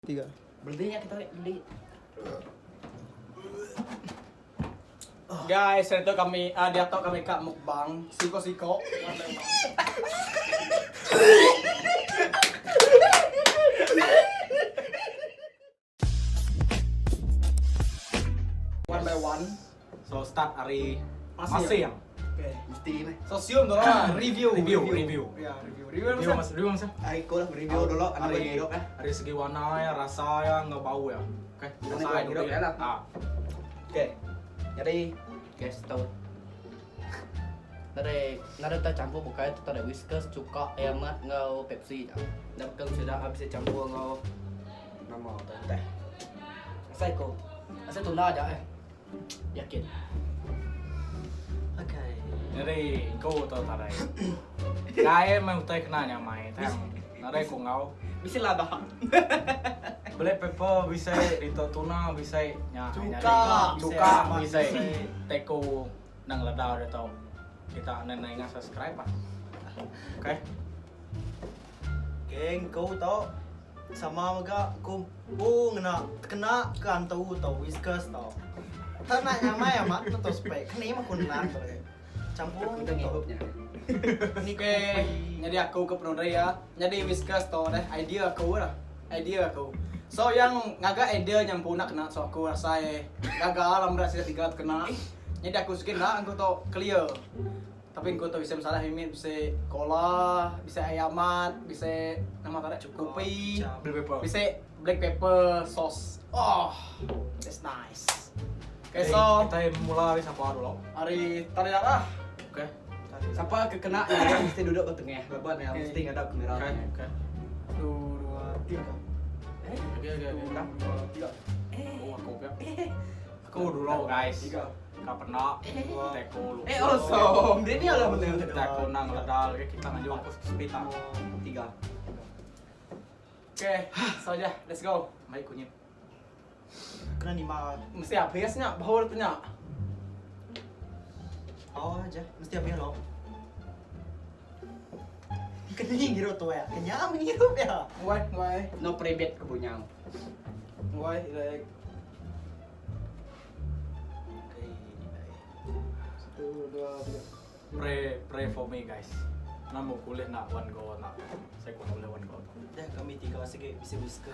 Tiga. Beli nya kita beli. Guys, hari tu kami uh, diatu kami ka mukbang siko-siko. One by one. So start ari Masih. Masih yang. Okay. Mesti meh. So sium dulu lah, review. Review, review. Ya, review. Review Review mas. mas, review mas. Ari ko lah review dulu anak Ari bagi hidup eh. Dari segi warna ya, rasa ya, enggak bau ya. Oke, Anak rasa bagi dulu hidup ya. ya lah. Ah. Okey. Jadi guys tahu. Nadai nadai tak campur bukai tu tak ada whiskas cuka amat enggau Pepsi ja. Dah bekeng sida habis campur enggau nama utai teh. Asai ko. Asai tunda aja eh. Yakin. Okay. Jadi ko tau tarai. Kai meh utai kena nyamai tang. Nadai ko enggau. Bisi lada. Black pepper bisi, rito tuna bisi nya. Cuka Cuka bisi. bisi. Teko nang leda udah tau. Kita nen ingat subscribe ah. Okay. Geng ko tu sama mega ku empu ngena tekena ke antu tu whiskas tu. Tang enda nyamai amat ne tu spek keni meh ku nelan tu lagi. Campur Aku udah tu. ngirup nya. Ni Okey, kopi. nyadi aku ke penudri ya. Nyadi whiskas tu deh idea aku lah. Idea aku. So yang ngaga idea nya empu enda kena so aku rasai gaga lah meda sida tiga tu kena. Nyadi aku sigi enda aku tu clear. Tapi engku tu bisi masalah mimit bisi cola, bisi ayamat, bisi nama tadi kopi, Black pepper. bisi black pepper sauce. Oh, that's nice. Okay, so kita mula ari sapa dulu. hari tadi darah. Okay. Siapa ke kena nya mesti duduk ba tengah laban iya Okey. mesti ngadap kamera. Okay, okay. Satu, dua, tiga. Eh, Okay, okay, okay. Dua, tiga. Oh, aku ya. Aku dulu guys. Tiga. Ka penda teko lu. Eh, awesome. Dia ni lah benar. Teko nang leda lagi kita ngajung aku speed ah. Tiga. Okay, so yeah, let's go. Baik kunyit. Kena nima. Mesti habis nya, bahur tu nya. Oh aja, mesti habis lo. Kena ngirup tu ya. Kenyang ngirup ya. Why, why, No prebet ke bunyau. why, like Okay. satu, dua, tiga. Pray pray for me guys. Namu kuliah nak one go nak. Saya ku boleh one go. Dah kami tiga sigi bisi whiskas.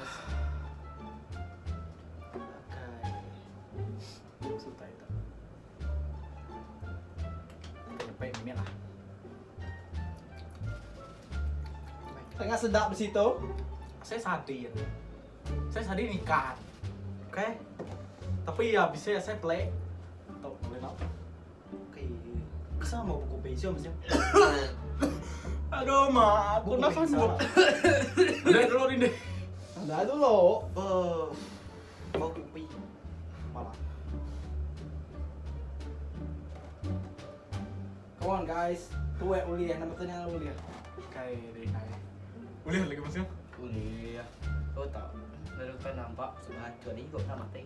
Okay. Sutai itu. Nyampe mimit lah. Tengah sedap di situ. Saya sadin. Saya sadin ikan. Okay. Tapi ya bisa saya play. Atau boleh nak. Okay. Bisa mau buku basic mesti. Aduh ma, aku Buku nak basic. sanggup. Udah dulu ini. Ada dulu. Be. Bau kopi. Malah. Come on guys. Tuwe uli ya, nama tanya uli ya. Kayak deh kayak. Boleh lagi masih. Boleh ya. Kau tahu. Lalu kau nampak sudah hancur ni kau nak mati.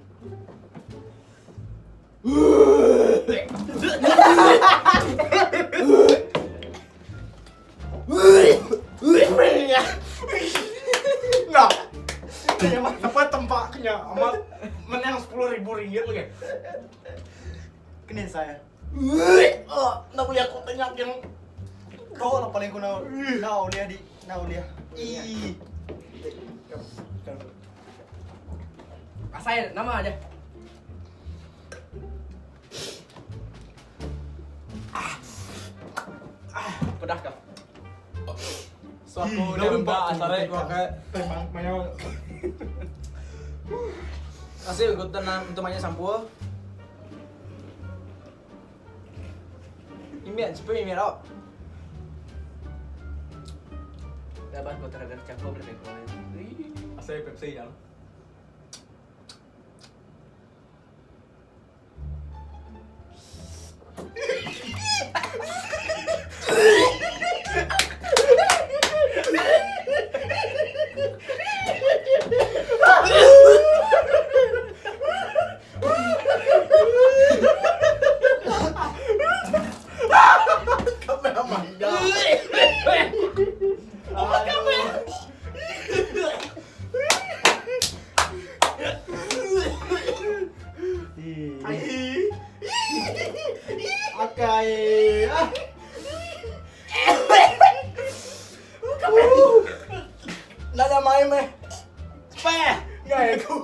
Nah, apa tempatnya? Amat menang 10 ribu ringgit lagi. Kena saya. Oh, nak boleh aku tanya yang Kau lah paling ku nak nak uliah di nak uliah. Ih. Asai nama aja. Pedas kah? So aku dah nampak acara gua kayak Memang memang Kasih gua tenang untuk mainnya sampul. Imian, cepet imian oh. Laban kau teragak campur boleh kau. Asai Pepsi ya. Peh! Ngai aku.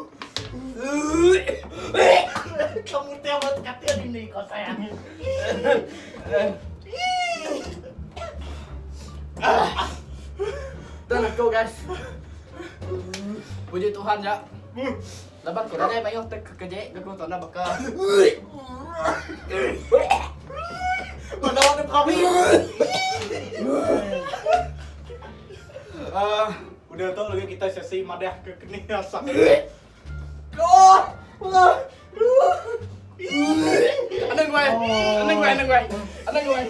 Kamu tiap katil ini kau sayang. Dan aku guys. Puji Tuhan ya. Laban ku nadai mayuh te kekeje ke ku tanda baka. Mana ada kami? Ah, udah tu lagi kita sesi madah ke keni asap. Anang gue. Anang gue, anang gue. Anang gue.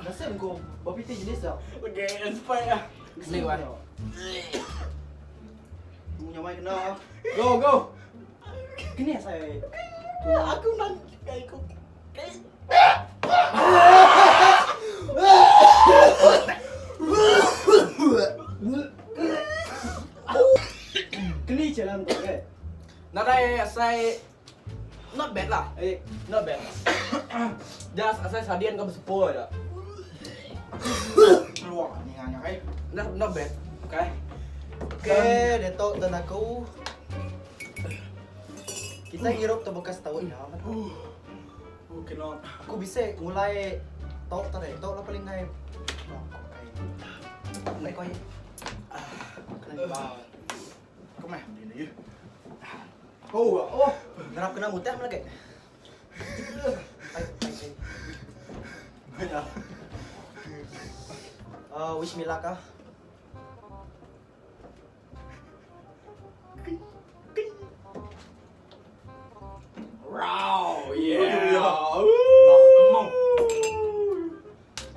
Nasib kau babi ti jenis tau. Lagi inspire ah. Anang gue. Nyamai kena. Go go. Kini saya. Aku nang aku. Kini jalan tu ke? Nadai asai not bad lah. Eh, Not bad. Just asai sadian kau bersepur aja. Keluar ni nganya kai. Not, not bad. Okay. Okay, detok dan aku. Kita hirup tu bekas tahun ya. Oh, cannot. Aku bisa mulai tok tadi, tok lah paling ngai. Kau kau. Kena di bawah. Kau meh ni. Oh, oh. Ngerap kena muteh lagi. Ai ai ai. Banyak. Wish me luck ah. Wow, yeah. Nah, come on.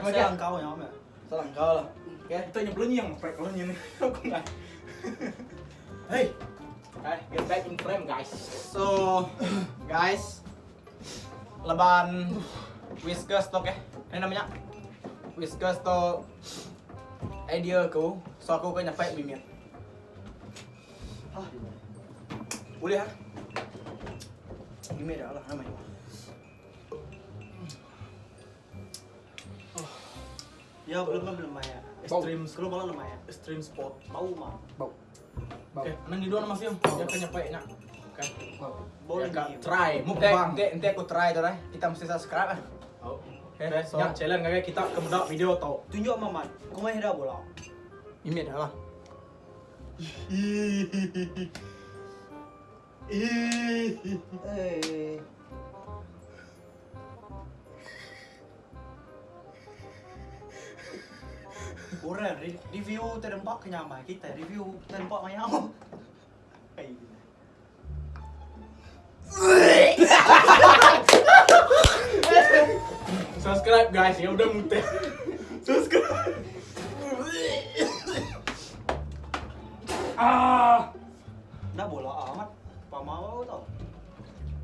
Saya angkau ya, Om. Salah kau lah. Okay. Kita nyebelin yang prek kalau ni. Aku ngai. Hey, Okay, get back in frame guys. So, guys, leban whiskers tu okay? Ini namanya whiskers tu idea aku. So aku kena nyampai mimir. Ah, Boleh ha? Mimir dah lah namanya. Ya belum belum lumayan. Extreme Kalau malah lumayan. extreme sport. Bau mah. Bau. Bau. Okay, nang di dua nama sih. Dia kena nyampai nak. Okay. Bau. Boleh Ya, ni. try Nanti, mukbang. nanti, nanti aku try tu lah. Kita mesti subscribe lah. Oh. Okay, so challenge ngagai kita ke medak video tau. Tunjuk maman. Kau main dah bola. Mimir dah lah. Eh. Orang review terempak kenyamai kita review terempak mayau. Hey. Subscribe guys, ya udah mute. Subscribe. Ah, Dah bola amat. Pamau tau.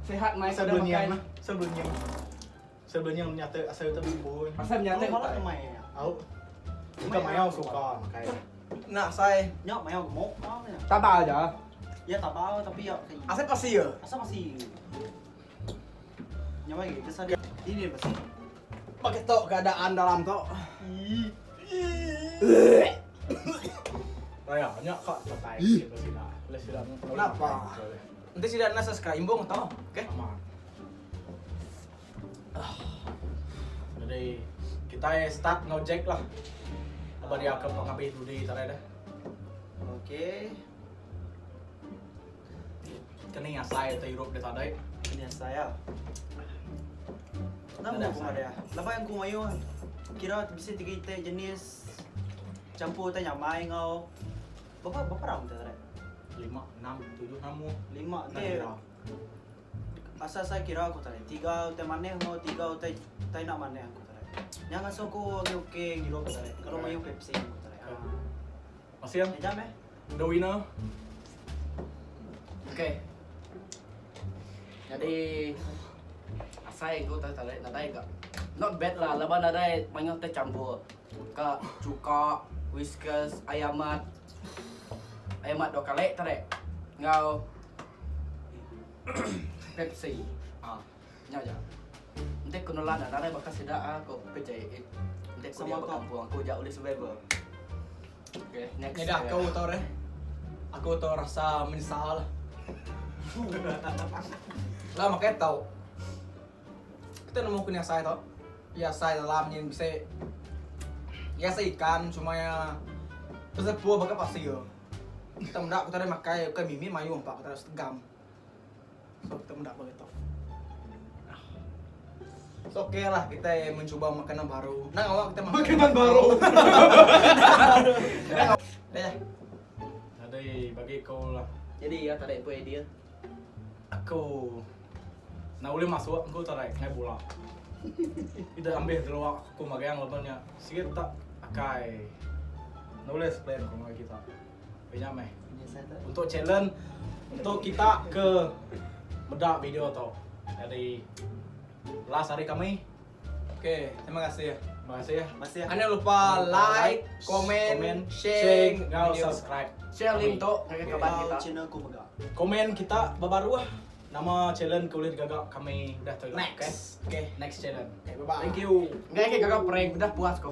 Sehat mai saya sudah belum makan. yang, saya belum yang. Saya belum yang nyata asal itu pun. Pasal menyata Kalau malah utai. lumayan. Au. Suka mayau suka makai. Nak saya. Nyak mayau gemuk mah ya. Tabah aja. Ya tabah tapi ya kayak Asal pasti ya. Asal masih Nyawa lagi kesan dia. Ini dia pasti. Pakai tok keadaan dalam tok. Raya, banyak kak pakai sih sila. Boleh sila. Kenapa? Nanti sudah nak subscribe imbung tau. Okay. Sama. Jadi kita start ngojek lah. Apa dia ke penghabis dudi tarai dah. Okey. Kini asai atau Europe dia tadai. Ini saya. Nama aku ada. Lepas yang ku mayu kira bisa tiga itik jenis campur teh nyamai ngau. Berapa berapa round tu tarai? 5, 6, 7 namu. Lima Nak teh. kira. Asal saya kira aku tarai. Tiga teh maneh ngau, tiga teh teh nak maneh aku tarai. Yang asal aku okey okey giro aku tarai. Kalau mayu Pepsi aku tarai. Masih yang Jam eh? the winner. Okey. Jadi asai aku tak tarik nadai gak. Not bad lah, laban nadai banyak tercampur. Ka cuka, whiskas, ayamat. Ayamat dua kali tarik. Ngau Pepsi. Ah, nya aja. Nanti kunolan nadai bakal sedak aku kerja. Enti aku Sama diau ba tu. kampung aku ja ulih survival. Okay, next. Nyadi aku tau deh. Aku tau rasa menyesal. Lah makai tau. Kita nemu ku ni asai tau. Iya asai dalam nyin bisi iya asai ikan cuma iya besepuh baka pasir. Kita meda ku tadi makai ukai mimit mayuh empa ku tadi setegam. So kita meda bagi tu. So okay lah kita mencuba makanan baru. Nang awak kita makan Makanan baru. Dah ya. Jadi bagi kau lah. Jadi ya tak ada pun idea. Aku Nak ulih masuk aku tarai ngai bula. Ida ambih dulu aku magang laban nya sikit tak akai. Nak ulih explain aku ngagai kita. Pia nya meh. Untuk challenge untuk kita ke meda video tu. Jadi last ari kami. Okay, terima kasih. Terima kasih ya. Terima kasih. Anda lupa like, komen, share, enggau video. subscribe. Share link tu ngagai kaban Enggau kita. channel ku mega. Komen kita babaru ah. Nama challenge ke ulih digaga kami udah tu ila. Next. Okay. Next challenge. Okay, bye bye. Thank you. Enggai ke gaga prank udah puas ko.